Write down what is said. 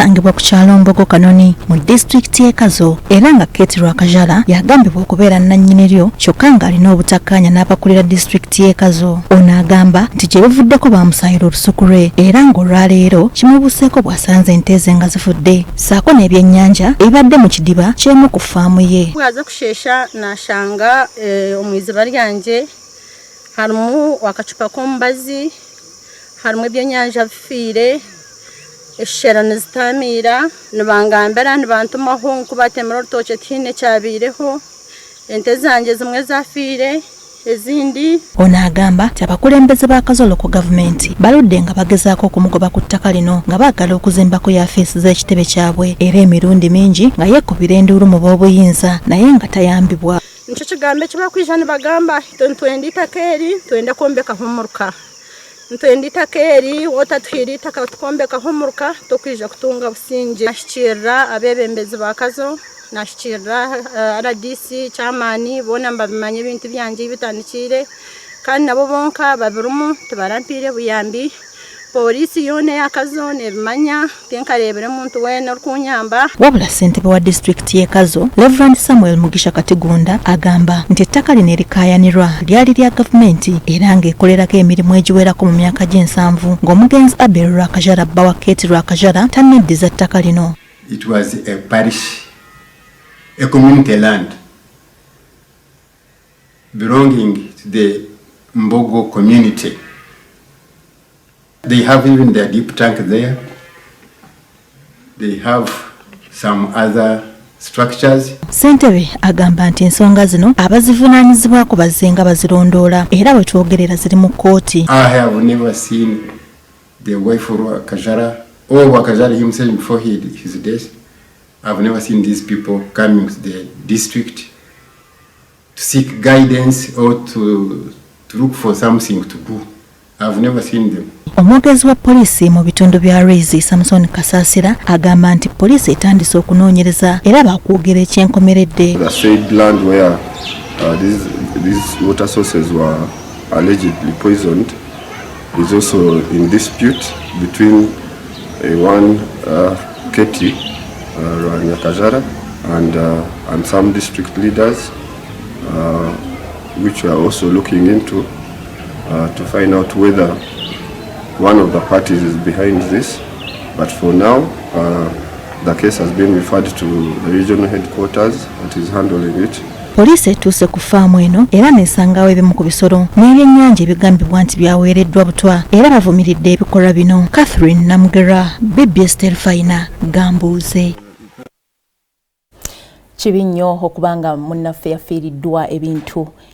Lisangibwa ku kyalo Mbogo Kanoni mu disitulikiti y'e Kazo era nga Kate Rwakajara yagambibwa okubeera nnannyini lyo, kyokka ng'alina obutakkaanya n'abakulira disitulikiti y'e Kazo. Ono agamba nti gye buvuddeko baamusaayira olusuku lwe era ng'olwaleero kimubuuseeko bw'asanze ente ze nga zifudde ssaako n'ebyennyanja ebibadde mu kidiba ky'emu ku ffaamu ye. Bwaza kushesha nashanga omu iziba ryangye harimu akacupa k'omubazi, harimu ebyenyanja bifiire, eshera nizitamiira, nibangambira nibantumaho nku batemire orutookye tihaine ekyabaireho, ente zangye zimwe zafiire, ezindi. Ono agamba nti abakulembeze ba Kazo Local Government baludde nga bagezaako okumugoba ku ttaka lino nga baagala okuzimbako yafeesi z'ekitebe kyabwe era emirundi mingi nga yeekubira enduulu mu b'obuyinza naye nga tayambibwa. Nikyo kigambo eki bakwija nibagamba, itwe nitwenda itaka eri, nitwenda kwombekaho omuruka. Nitwenda itaka eri, waaba otatuhaire itaka tukombekaho omuruka, tokwija kutunga busingye. Nahikirira abeebembezi ba Kazo, nahikirira RDC, chairman, boona nibabimanya ebintu byangye ebi bitandikiire kandi nabo bonka babirimu tibarampaire buyambi. Pooriisi yoona eya Kazo nebimanya, tinkareebire muntu weena orikunyamba. Wabula ssentebe wa disitulikiti y'e Kazo, Rev Samuel Mugisha Katigunda agamba nti ettaka lino erikaayanirwa lyali lya gavumenti era ng'ekolerako emirimu egiwerako mu myaka gy'ensanvu ng'omugenzi Abel Rwakajara bba wa Kate Rwakajara tanneddiza ttaka lino. It was a parish, a community land belonging to the Mbogo community. They have even their deep tank there. They have some other structures. Ssentebe agamba nti ensonga zino abazivunaanyizibwako bazze nga bazirondoola era bwe twogerera ziri mu kkooti. I have never seen the wife of Rwakajara or Rwakajara himself before his death. I've never seen these people coming to the district to seek guidance or to look for something to do. I've never seen them. Omwogezi wa poliisi mu bitundu bya Rwizi, Samson Kasasira, agamba nti poliisi etandise okunoonyereza era bakwogera ekyenkomeredde. The said land where these water sources were allegedly poisoned is also in dispute between one Keti Rwanyakajara and some district leaders, which we are also looking into to find out whether one of the parties is behind this. But for now, the case has been referred to the regional headquarters that is handling it. Poliisi etuuse ku faamu eno era n'esangawo ebimu ku bisolo n'ebyennyanja ebigambibwa nti byaweereddwa butwa era bavumiridde ebikolwa bino. Catherine Namugera, BBS Terefayina, Gambuuze. Kibi nnyo okubanga munnaffe yafiiriddwa ebintu.